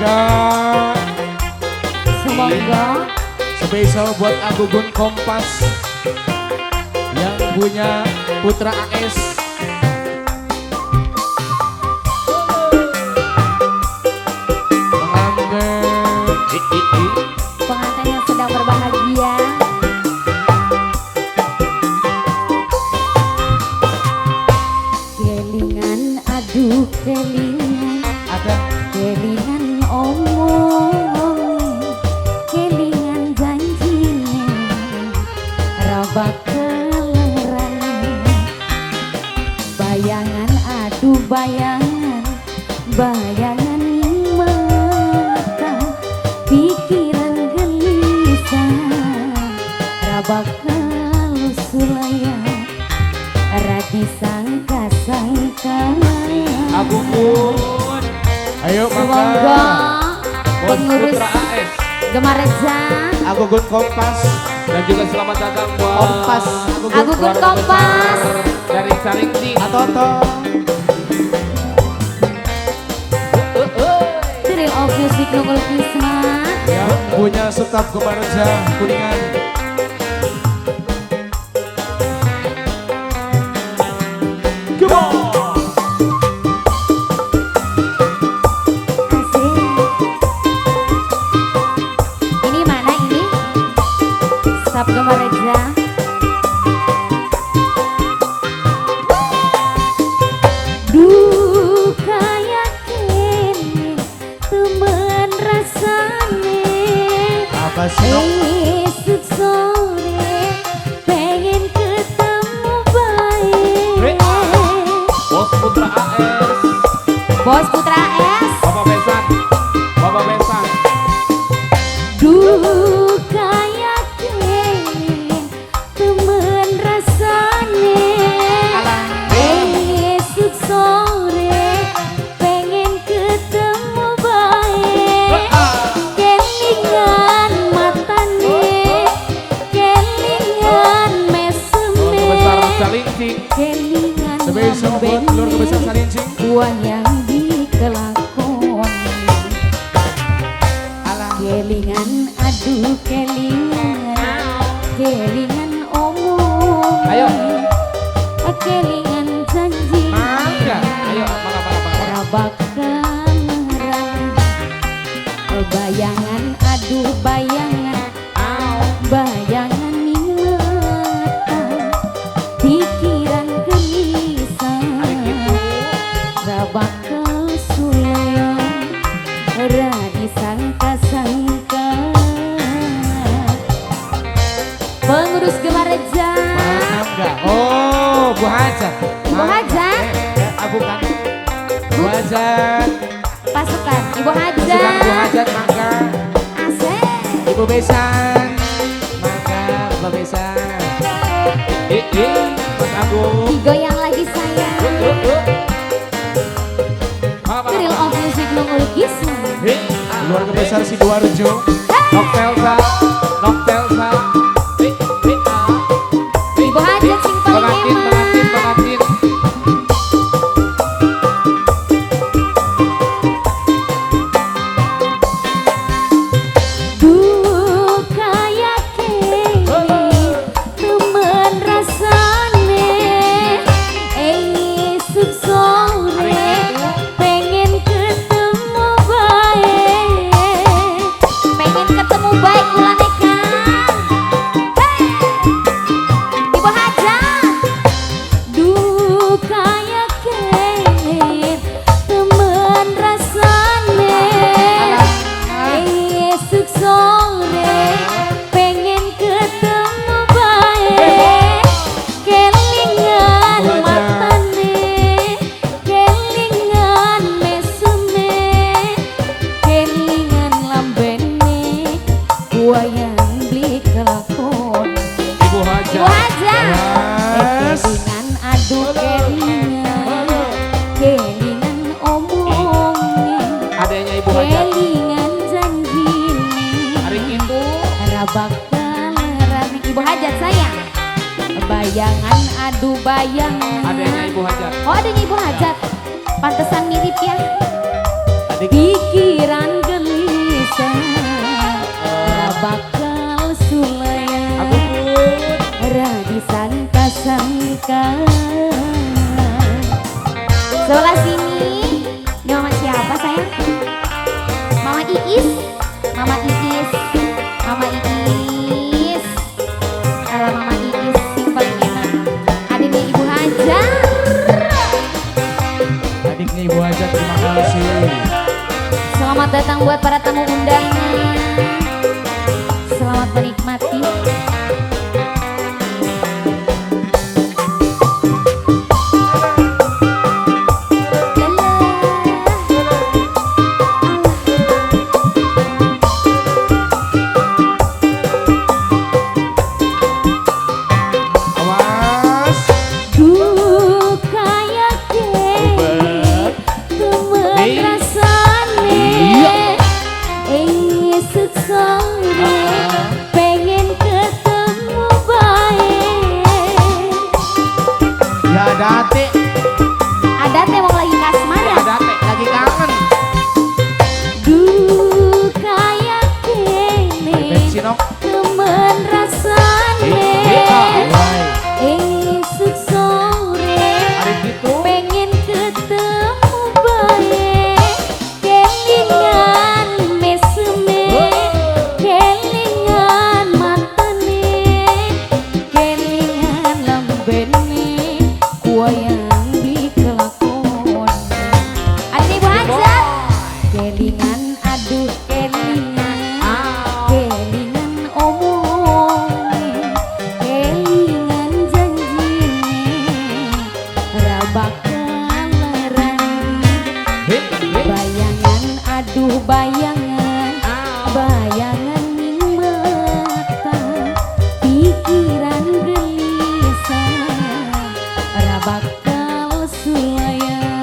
Mangga. Semoga spesial buat Agugun Kompas yang punya Putra AS. Pengantin yang sedang berbahagia. Kelingan aduh kelingan, ada kelingan omong, kelingan janjine, ra bakal lerane. Bayangan aduh bayangan, bayangan ning mata, pikiran gelisah, ra bakal sulaya, ra disangka-sangka. Agugun. Ayo Semoga pengurus Putra AS Gemareja, Agugun Kompas, dan juga selamat datang buat Kompas, Agugun Kompas dari Calincing Atoto. Thrill of Music Nungul Kisma yang punya staf Gemareja Kuningan. Come on. Ini mana ini? Staf Gemareja. Duka yakin temen rasane. Apa sih? Esuk sore pengen ketemu baik. Bos Putra AS. Bos Putra AS. Bapak Besan. Bapak Besan. Duka yakin temen rasane. Esuk sore pengen ketemu baik. Kelingan matane, kelingan meseme, kelingan lambene, buah yang dikelakon. Kelingan aduh kelingan, kelingan omong, ayo, kelingan janji, ayo, ra bakal bayangan aduh bayangan, bayangan ning mata, pikiran gelisah, ra bakal sulaya, ra disangka-sangka. Pengurus Gemareja. Oh, Bu Hajat. Ibu Hajat. Bukan. Bu Hajat. Pasukan Ibu Hajat. Pasukan Bu Hajat mangga. Asik. Ibu Besan. Mangga, Bapak Besan. Mas Agung. Digoyang lagi sayang. Thrill of Music Nungul Kisma. Keluarga besar Sidoarjo. Noktelsa, Noktelsa. Ibu Hajat sing paling eman. Pengantin. Duka yakin temen rasane, esuk sore pengen ketemu baik, pengen ketemu baik ulane kan. Ibu Hajat. Duka yakin temen rasane, esuk sore pengen ketemu baik, kelingan matane, kelingan meseme, kelingan lambene, buah yang beli kelakon. Ibu Hajat. Ibu Hajat. Kelingan aduh kelingan, kelingan omongin, Adanya Ibu Hajat. kelingan janjine, Hari itu ra bakal rame. Ibu Hajat sayang. Bayangan aduh bayangan. Adanya Ibu Hajat. Oh, adanya Ibu Hajat. Pantesan mirip ya. Adik. Pikiran gelap. Ibu Hajat, terima kasih. Selamat datang buat para tamu undangan. Selamat menikmati. Awas. Duh kaya kene temen rasane esuk sore pengen ketemu bae. Ya ada ate. Ada teh mau lagi kasmaran. Ada ate lagi kangen. Duh kaya kene Bensin ok. temen rasane esuk sore Hari gitu. pengen ketemu bae, kelingan meseme, kelingan matane, kelingan lambene, kuayang dikelakon. Ada Ibu Hajat, kelingan aduh kelingan, kelingan omong, kelingan janjine, ra bakal lereni. Bayangan aduh bayangan, bayangan ning mata, pikiran gelisah, ra bakal sulaya,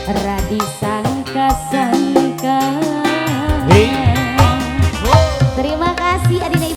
ra disangka-sangka. Terima kasih Adina.